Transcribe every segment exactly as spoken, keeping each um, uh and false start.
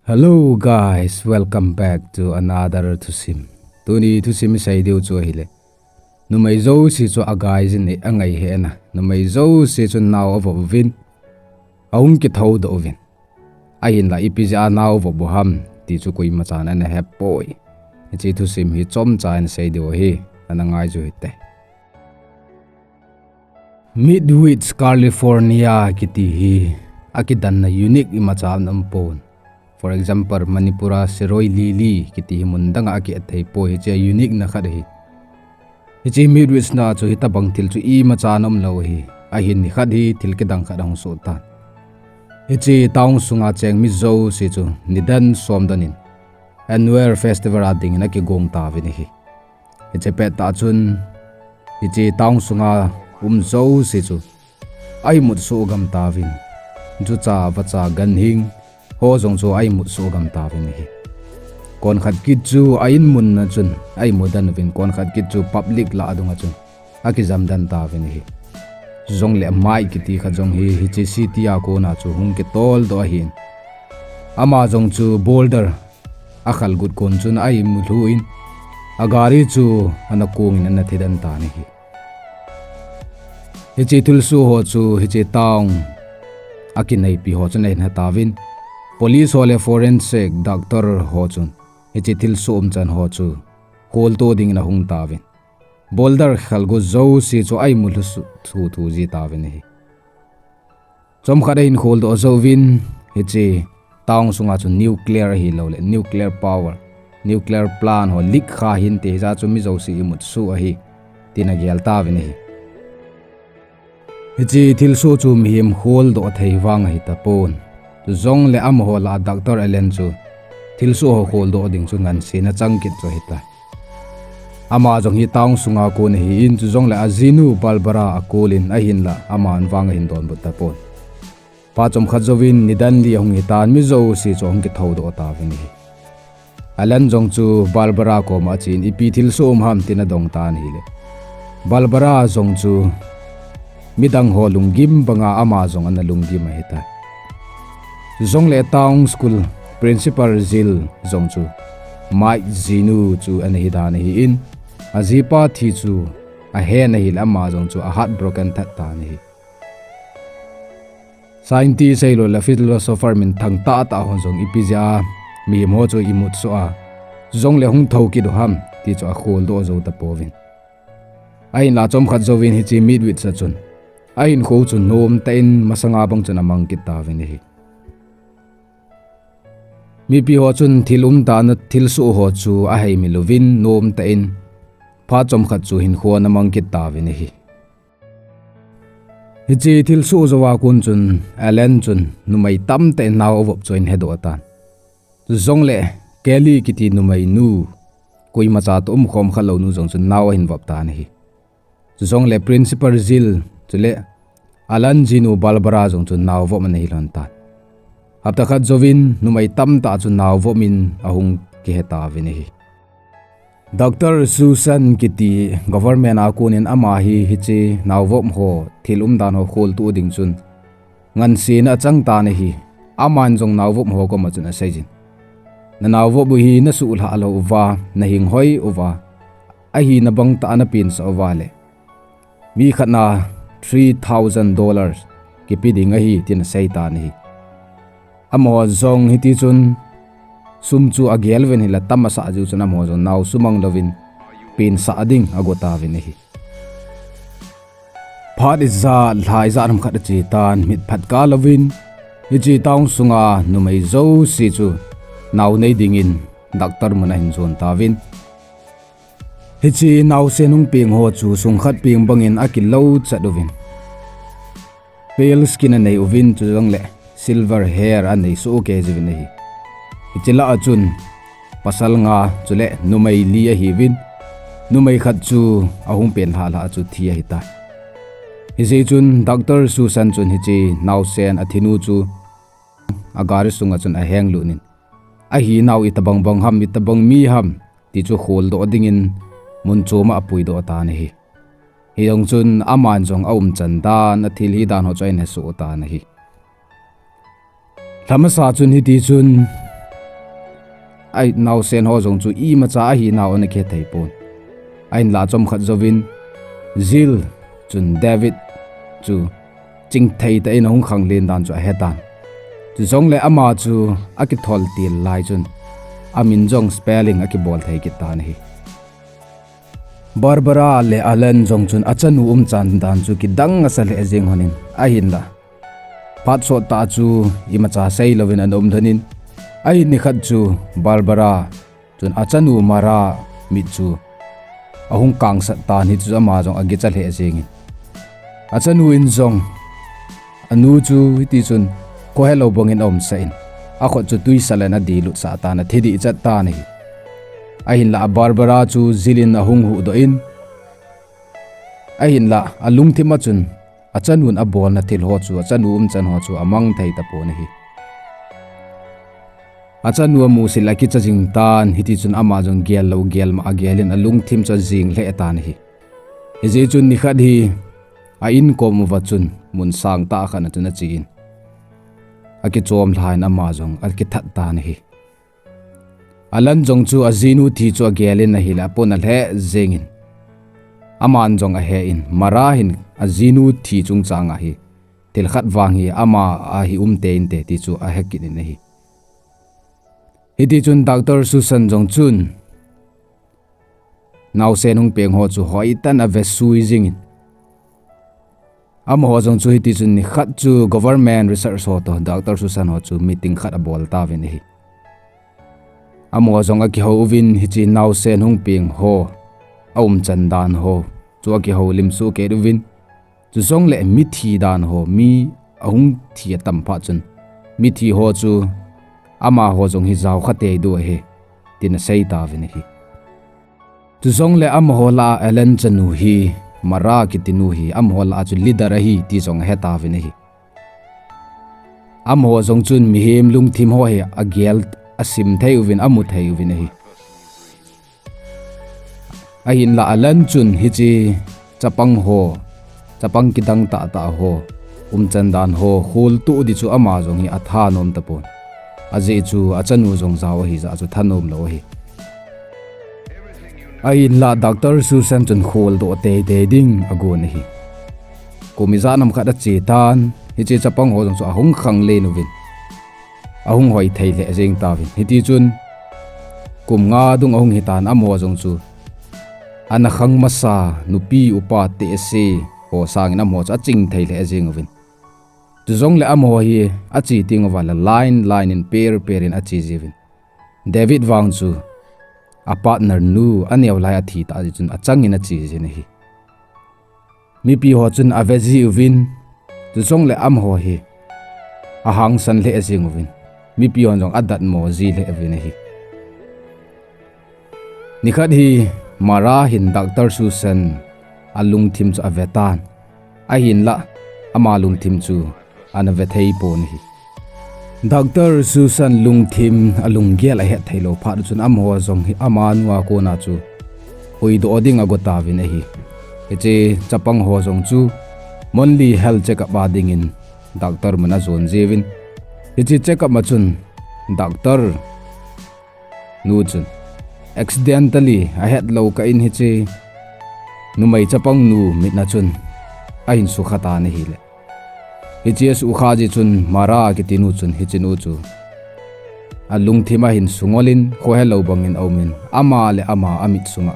Hello guys, welcome back to another thusim. Tuni thusim isei diu chu ahile, numei jouse chu agaijin e angai hena, numei jouse chu nao avop uvin, ahung kithoudoh uvin. Ahinla ipi jeh a nao avop u ham ti chu koimachan ana hepoi. Hiche thusim hi chomcha in sei diu ahi, ana ngai ju hite. Midwich, California kiti hi akidanna unique imacha aumpon. For example, Manipur a Shirui Lily kiti hi mun danga akihet theipoi, hiche unique na khat ahi. Hiche Midwich na chu hitobang thil chu imacha aumlou ahi. Ahin nikhat hi thil kidang khat ahung soh tan. Hiche town sunga cheng mi jouse chu nidan som donin annual festival a dingin akigong tauvin ahi. Hiche pettah chun hiche town sunga um jouse chu a-imut soh gam tauvin, jucha vacha ganhing ho jong chu a-imut soh gam tauvin ahi. Konkhat kit chu a-in munna chun a-imu den uvin, konkhat kit chu public lah a dunga chun akijam den tauvin ahi. Chujongle Mike kiti khat jong hi hiche city a kona chu hung kitoldoh ahin, ama jong chu boulder akhalgut kon chun a-imu lhu in, agari chu ana kongin ana thi den tan ahi. Hiche thilsoh ho chu hiche town a kinaipi ho chun ahin he tauvin, police ho le forensic doctor ho chun hiche thilsoh umchan ho chu kholtoh dingin ahung tauvin, boulder khalgut jouse chu a-imu lhu thuthu ji tauvin ahi. Chomkhat ahin kholdoh jouvin, hiche town sunga chu nuclear ahilouleh nuclear power, nuclear plant ho leak kha hinte, hijeh a chu mi jouse imut soh ahi, tin agel tauvin ahi. Hiche thilsoh chu mihem kholdoh thei vang ahitapon. Chujongle amaho lah a Doctor Allen chu thilsoh ho kholdoh ding chu ngansena chang kit chu ahitai. Ama jong hi town sunga kon ahin, chujongle ajinu Barbara akolin, ahinla aman vang ahin donbut tapon. Phat chomkhat jouvin nidan li ahung hitan, mi jouse chu ahung kithoudoh tauvin ahi. Allen jong chu Barbara koma achen, ipi thilsoh um ham tin adong tan ahile, Barbara jong chu midang ho lunggim banga ama jong ana lunggim ahitai. Chujongle town school principal jil jong chu Mike jinu chu ana hidan ahin, ajipa thi chu ahen ahile ama jong chu a-heartbroken that tan ahi. Scientist ahilouleh philosopher minthang tahtah ho jong ipi jeh a mihem ho chu imut soh a, chujongle hung thou kit u ham ti chu akholdoh jou tapouvin. Ahinla chomkhat jouvin hiche Midwich a chun ahinkho chu nomtah in masanga bang chun amang kit tauvin ahi. Mipi ho chun thil umdan a thilsoh ho chu aheimil uvin nomtah in phat chomkhat chu hinkho ana mang kit tauvin ahi. Hiche thilsoh jouva kon chun Allen chun numei tamtah in nao avop chu ahin hedoh tan. Chujongle Kelly kiti numeinu, koimacha toh umkhom khalou nu jong chun nao ahin vop tan ahi. Chujongle principal jil chule Allen jinu Barbara jong chun nao vop ana hilhon tan. Hapta khat jouvin numei tamtah chu nao vop in ahung kihe tauvin ahi. Doctor Susan kiti government a konin ama hi hiche nao vop ho thil umdan ho kholtoh ding chun ngansena achang tan ahi. Aman jong nao vop ho koma chun aseijin, nanao vop u hi nasuhlhah lou uva, nahinghoi uva, ahina bangtah a napinsah uva le, mi khatna three thousand dollars kipe ding ahi, tin asei tan ahi. Amaho jong hitichun sum chu agel uvin ahile, tam asah jiu chun amaho jong nao sumang louvin pensah ding ago tauvin ahi. Phat ijat lha ijat ham khat ache tan, mitphat kah louvin hiche town sunga numei jouse chu nao nei dingin doctor mun ahin jon tauvin. Hiche naosen hung peng ho chu sungkhat peng bangin akilou chat uvin, pale skin anei uvin, chujongle silver hair anei soh kei jiuvin ahi. Hiche lah a chun pasal nga chule numei li ahiuvin, numei khat chu ahung pen lhah lhah a chu thi ahitai. Hijeh chun Doctor Susan chun hiche naosen athinu chu agari sunga chun ahenglut in, ahinau itobang bang ham, itobang mi ham ti chu kholdoh dingin mun choma apuidoh tan ahi. Hijong chun aman jong aumchan dan, athil hidan ho chu ahin hesoh tan ahi. Lhamasa chun hitichun a naosen ho jong chu imacha ahinau ana kihethei pon. Ahinlah chomkhat jouvin Jill chun David chu chingthei tah in ahung khanglen dan chu ahetan. Chujongle ama chu akithol til lai chun amin jong spelling akibol thei kit tan ahi. Barbara le Alan jong chun achanu umchan dan chu kidang asa lheh jeng lhonin, ahinla phat sot tah chu imacha seilouvin ana um lhonin, ahin nikhat chu Barbara chun achanu Mara mit chu ahung kangsat tan, hichu ama jong akicha lheh jengin, achanu in jong anu chu hitichun khohelou bangin aumsah in, akhut chu tuisal in adilutsah tan, athi dihchat tan ahi. Ahinlah Barbara chu Jill in ahung huhdoh in, ahinlah alungthim a chun achanun abolna thil ho chu, achanu umchan ho chu amang thei tapon ahi. Achanu amusit le akicha jing tan, hitichun ama jong gel lou gel ma agelin alungthim chu ajing lheh tan ahi. Hijeh chun nikhat hi a inkom uva chun mun sangtah khat a chun achen, akichom lhan ama jong akithat tan ahi. Alan jong chu ajinu thi chu agelin ahile apona lheh jengin, aman jong ahen, Mara hin ajinu thi chungchang ahi, thil khat vang hi ama ahi umtei inte ti chu ahe kit in ahi. Hitichun Doctor Susan jong chun naosen hung peng ho chu hoitah in avesui jingin, amaho jong chu hitichun nikhat chu government research ho toh Doctor Susan ho chu meeting khat abol tauvin ahi. Amaho jong akihou uvin hiche naosen hung peng ho aumchan dan ho chu akihoulim soh kit uvin, chujongle mithi dan ho, mi ahung thi atam phat chun mithi ho chu amaho jong hi jaokha tei diu ahi, tin asei tauvin ahi. Chujongle amaho lah a Alan chanu hi, Mara kitinu hi amaho lah a chu leader ahi ti jong ahetauvin ahi. Amaho jong chun mihem lungthim ho hi agel, asim thei uvin, amu thei uvin ahi. Ahinlah Alan chun hiche chapang ho, chapang kidang tahtah ho umchan dan ho kholtoh di chu ama jong hi athanom tapon. Ajeh chu achanu jong jao ahijeh chun thanom lou ahi. Ahinlah Doctor Susan chun kholdoh teitei ding agon ahi. Kum ijat ham khat ache tan, hiche chapang ho jong chu ahung khanglen uvin, ahung hoi thei lheh jeng tauvin. Hitichun kum nga dung ahung hitan, amaho jong chu ana khang masa nupi upa tehse ho sangin amaho chu aching thei lheh jeng uvin. Chujongle amaho hi ache teng uva le line line in, pair pair in ache jiuvin, David vang chu a partner nu aneo lai athi tah jeh chun achangin ache jin ahi. Mipi ho chun ave jiuvin, chujongle amaho hi ahangsan lheh jeng uvin, mipi hon jong adatmo ji lheh uvin ahi. Nikhat hi Mara hin Doctor Susan alungthim chu avetan, ahinlah ama lungthim chu ana vethei pon ahi. Doctor Susan lungthim alunggel ahet theilou phat chun amaho jong hi amanu a kona chu puidoh ding agotauvin ahi. Hiche chapang ho jong chu monthly health checkup a dingin doctor mun ajon jiuvin, hiche checkup a chun doctor nu chun, accidentally ahetlou kah in hiche numei chapang nu mit na chun ahin sukha tan ahile, hiche asukha jeh chun Mara kitinu chun hichenu chu alungthim ahin sungol in, khohelou bangin aumin, ama le ama amit sunga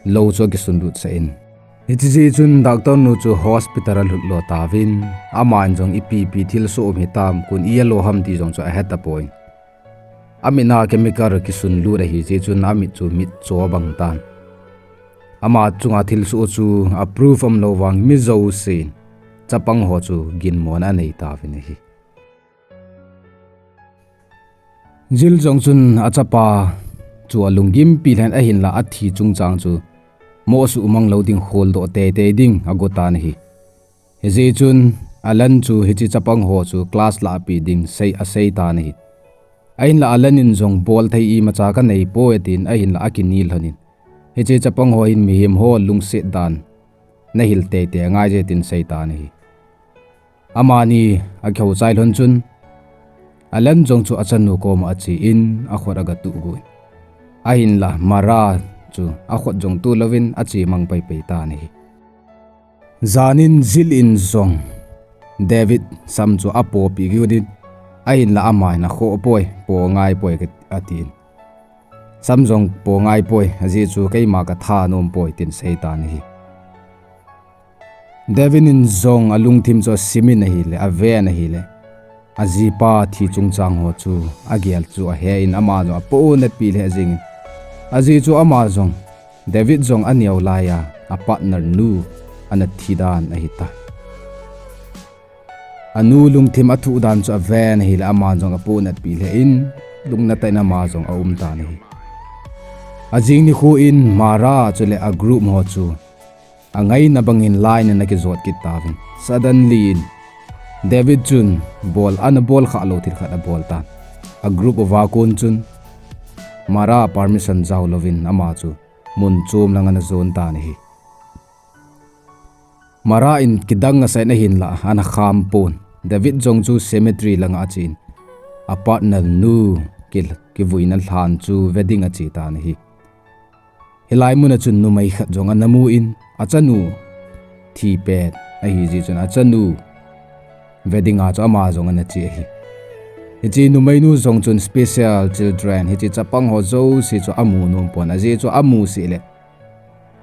lou chu akisunlut sah in, hiche jeh chun doctor nu chu hospital alhut lo tauvin, aman jong ipi ipi thilsoh um hitam, kon ilo ham ti jong chu ahetapoi. Amit a chemical kisunlut ahi jeh chun amit chu mitcho abang tan. Ama chunga thilsoh chu a proof umlou vang mi jousen chapang ho chu ginmona anei tauvin ahi. Jill jong chun achapa chu alunggimpi lheh in, ahinlah athi chungchang chu mohsuh mang lou ding, kholdoh teitei ding agotan ahi. Hijeh chun Alan chu hiche chapang ho chu class lahpeh ding sei, asei tan ahi. Ahinlah Alan in jong bolthei imacha kaneipoi atin, ahinlah akinel lhonin, hiche chapang ho hin mihem ho lungset dan nahil teitei angaije tin asei tan ahi. Amani akihou chai lhon chun Alan jong chu achanu koma achen, akhut agatuh got in. Ahinla Mara chu akhut jong tuh louvin achemang paipai tan ahi. Janin Jill in jong David sam chu apopi got in, ahinla aman akhoh poi, po ngai poi atin. Sam jong po ngai poi, ajeh chu keima katha nom poi tin asei tan ahi. David in jong alungthim chu asimin ahile, aven ahile, ajipa thi chungchang ho chu agel chu ahen, ama jong apohnatpi lheh jengin. Ajeh chu ama jong, David jong aneo laiya, a partner nu ana thi dan ahitai. Anu lungthim athuh dan chu aven ahile, ama jong apohnatpi lheh in, lungna tah in ama jong aum tan ahi. Ajing nikho in Mara chule a group ho chu angaina bangin line in akijot kit tauvin. Suddenly in David chun bol, ana bol khah lou thil khat abol tan. A group uva kon chun Mara permission jao louvin ama chu mun chom lang ana jon tan ahi. Mara in kidang asah in ahinla ana kham pon. David jong chu cemetery langa achen, a partner nu ki, kivuina lhan chu ve ding ache tan ahi. Hilai muna chun numei khat jong ana mun, achanu thi pet ahijeh chun achanu ve dinga chu ama jong ana che ahi. Hiche numeinu jong chun special children, hiche chapang ho jouse chu amu nom pon, ajeh chu amu seh le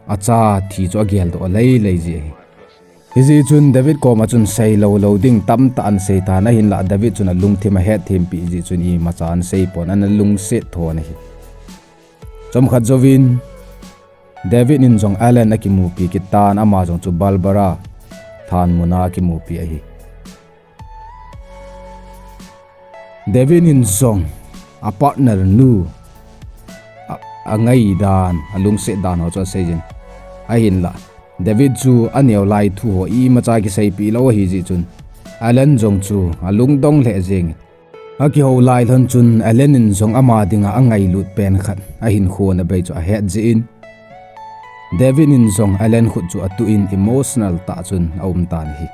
acha thi chu ageldoh lei lei ji ahi. Hijeh chun David koma chun sei lou lou ding tamtah ana sei tan, ahinla David chun alungthim ahetthempi jeh chun imacha ana sei pon, ana lungset tho ana hi. Chomkhat jouvin David in jong Alan akimupi kit tan, ama jong chu Barbara lhan muna akimupi ahi. David in jong a partner nu a, angai dan, alungset dan ho chu asei jin. Ahinla David chu aneo lai thu ho imacha kiseipeh lou ahijeh chun Alan jong chu alungdong lheh jengin. Akihou lai lhon chun Alan in jong ama dinga angailut pen khat ahin khon abei chu ahet jeh in, David in jong Alan khut chu atuh in emotional tah chun aum tan ahi.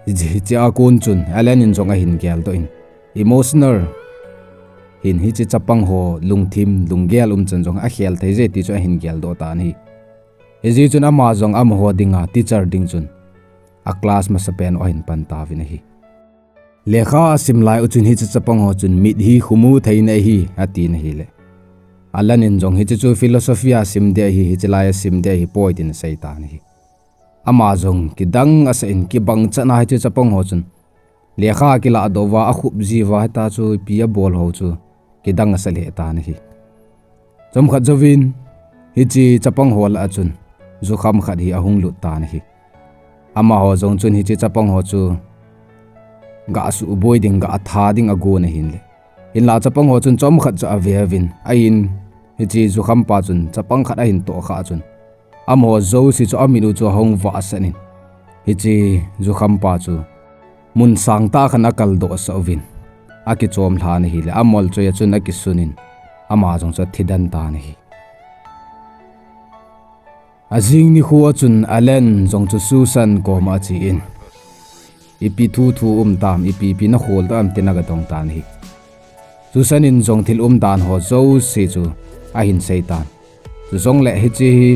Hiche, hiche a kon chun Alan in jong ahin geldoh in, emotional hin hiche chapang ho lungthim lunggel umchan jong akhel thei je ti chu ahin geldoh tan ahi. Hijeh chun ama jong amaho dinga teacher ding chun a class masapen u ahin pan tauvin ahi. Lekha asim lai u chun hiche chapang ho chun mit hi khumu theina ahi, atin ahile, Alan in jong hiche chu philosophy a sim ding ahi, hiche lai a sim ding ahipoi tin asei tan ahi. Ama jong kidang asah in, kibang chan a hiche chapang ho chun lekha kilahdoh uva akhup jiuva hita chu ipi abol ho chu kidang asah lheh tan ahi. Chomkhat jouvin hiche chapang ho lah a chun jukham khat hi ahung lut tan ahi. Amaho jong chun hiche chapang ho chu gah suboi ding, gah tha ding agon ahinle, hinla chapang ho chun chomkhat chu ave uvin, ahin hiche jukhampa chun chapang khat ahin tohkhah chun amaho jouse chu amit u chu ahung vahsat in, hiche jukhampa chu mun sangtah khan akaldohsah uvin, akichom lhan ahile, amolchoi a chun akisun in, ama jong chu athidan tan ahi. Ajing nikho a chun Alan jong chu Susan koma achen, ipi thu thu um tam, ipi ipi nakhol tam tin agadong tan ahi. Susan in jong thil umdan ho jouse chu ahin sei tan. Chujongle hiche hi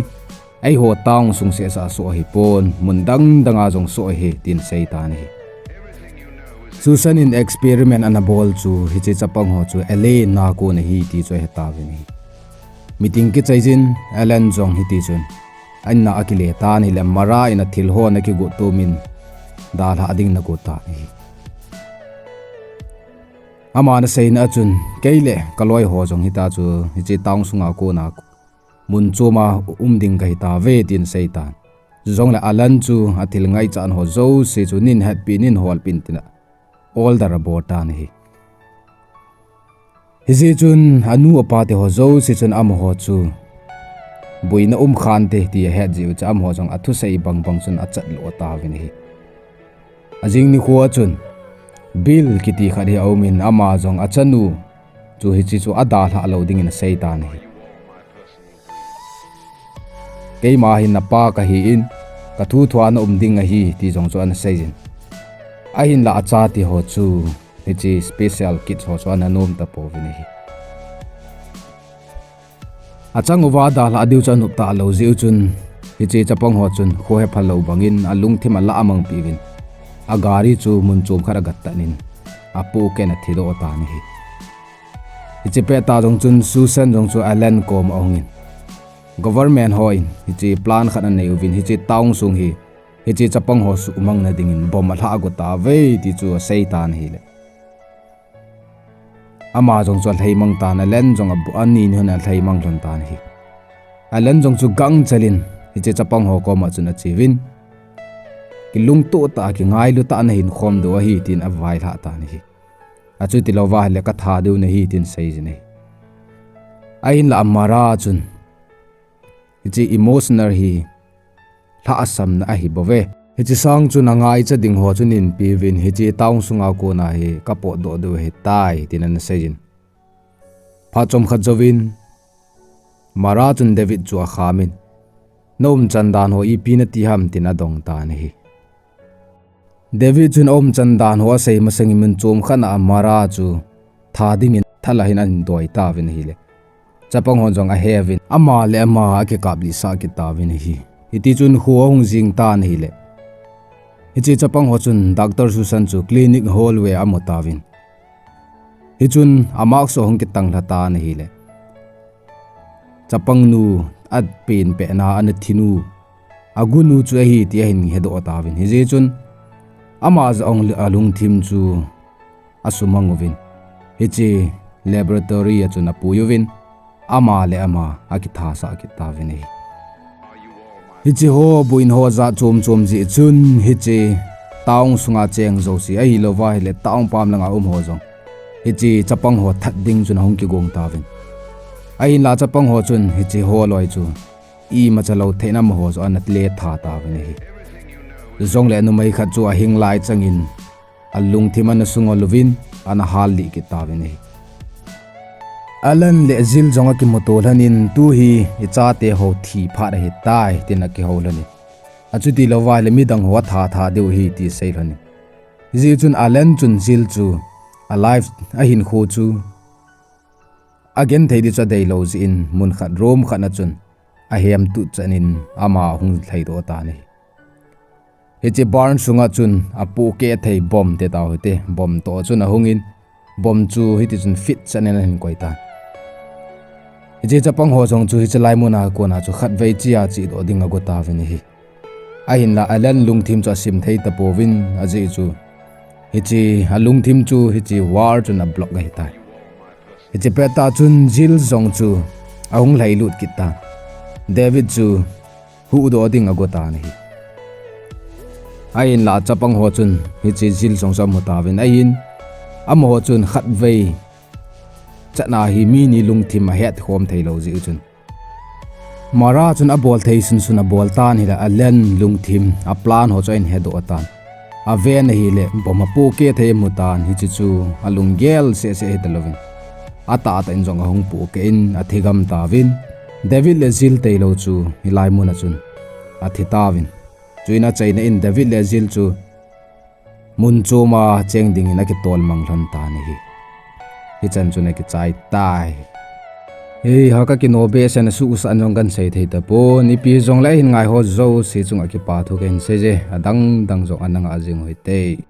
eiho town sung sehseh a soh ahipon, mun dang danga jong soh ahi tin asei tan ahi. Susan in experiment ana bol chu hiche chapang ho chu alien a kon ahi ti chu ahetauvin ahi. Meeting kichai jin Alan jong hitichun a inna akile tan ahile, Mara in athil ho ana kigot tomin dalhah ding ana got tan ahi. Aman aseina a chun, kei le kaloi ho jong hita chu hiche town sunga kona mun choma um ding kahitauve tin asei tan. Chujongle Alan chu athil ngaichat ho jouse chu nin hetpeh, nin holpeh in tin a order abol tan ahi. Hijeh chun anu apa te ho jouse chun amaho chu boina um khante ti ahet jeh u chu amaho jong athusei bangbang chun achatlo tauvin ahi. Ajing nikho a chun Bill kiti khat hi aumin, ama jong achanu chu hiche chu adalhah lou dingin asei tan ahi. Keima hi napa kahin, kathuthua naum ding ahi ti jong chu ana seijin. Ahinlah achate ho chu hiche special kit ho chu ana nom tapouvin ahi. Achang uva dalhah diu chu anop talou jeh u chun, hiche chapang ho chun kho hephalou bangin alungthim alah amangpeh uvin, agari chu mun chom khat agattan in, apohkeh in athidoh tan ahi. Hiche pettah jong chun Susan jong chu Alan koma ahungin, government hon hiche plan khat anei uvin, hiche town sung hi hiche chapang ho suhmang nadingin bomb alhah go tauve ti chu asei tan ahile, ama jong chu alhaimang tan, Alan jong abu-, ani ni hon alhaimang lhon tan ahi. Alan jong chu gangchel in hiche chapang ho koma chun acheuvin, kilungtoh tah a kingailu tah a nahin khom diu ahi tin availhah tan ahi. Achuti louva ahile katha diu nahi tin seijin ahi. Ahinlah Mara chun hiche emotional hi lhahsamna ahibouve. Hiche sang chun angaicha ding ho chu neinpeuvin, hiche town sunga kona hi kapotdoh diu ahitai tin ana seijin. Phat chomkhat jouvin Mara chun David chu akhamin, naumchan dan ho ipi nati ham tin adong tan ahi. David chun aumchan dan ho asei masangin mun chom khat a Mara chu tha dingin thalah hin ahin doi tauvin ahile, chapang hon jong aheuvin, ama le ama akikaplih sah kit tauvin ahi. Hitichun kho ahung jing tan ahile, hiche chapang ho chun Doctor Susan chu clinic hallway a amu tauvin, hichun a mask ahung kitanglha tan ahile, chapangnu, apenpehna, ana thinu, agunu chu ahi ti ahin hedoh tauvin. Hijeh chun ama jong alungthim chu asumang uvin, hiche laboratory a chun apui uvin, ama le ama akithasah kit tauvin ahi. Hiche ho buin ho jat chom chom jeh chun hiche town sunga cheng jouse ahilouva ahile town pam langa um ho jong hiche chapang ho that ding chun ahung kigong tauvin. Ahinlah chapang ho chun hiche holoi chu imacha lou theina amaho chu ana letha tauvin ahi. Chujongle numei khat chu ahing lai changin alungthim ana sungol uvin, ana hallih kit tauvin ahi. Alan le Jill jong akimuto lhonin, tu hi ichate ho thi phat ahitai tin akihou lhonin, achuti louva ahile midang ho atha tha diu ahi ti asei lhonin. Hijeh chun Alan chun Jill chu alive, ahinkho chu agenthei ding chu adeilou jeh in mun khat room khat na chun ahemtut chanin ama ahung lhaidoh tan ahi. Hiche barn sunga chun apohkeh thei bomb ti tao hite, bomb toh chun ahungin, bomb chu hitichun fit chanin ahin koi tan. Hiche chapang ho jong chu hiche lai muna kona chu khatvei chea chedoh ding ago tauvin ahi. Ahinla Alan lungthim chu asim thei tapouvin, ajeh chu hiche alungthim chu hiche wall chun ablock ahitai. Hiche pettah chun Jill jong chu ahung lhailut kit tan. David chu huhdoh ding ago tan ahi. Ahinla chapang ho chun hiche Jill jong chu amu tauvin ahin, amaho chun khatvei chatna hi mi ni lungthim ahetkhom theilou jeh chun, Mara chun abol thei sunsun abol tan ahile, Alan lungthim a plan ho chu ahin hedoh tan. Aven ahile bomb apohkeh thei amu tan, hiche chu alunggel sehseh hitalouvin, atahtah in jong ahung pohkeh in athigam tauvin, David le Jill tailou chu hilai muna chun athi tauvin. Chuin achaina in David le Jill chu mun choma cheng dingin akitolmang lhon tan ahi. Hichan chun akichai tai. Hei, ha kakino behseh in asuhsah in jong kahin sei thei tapon, ipi hijongle ahin ngaiho jouse chunga kipa thu kahin seije, adang dang jong ana ngah jing uhite.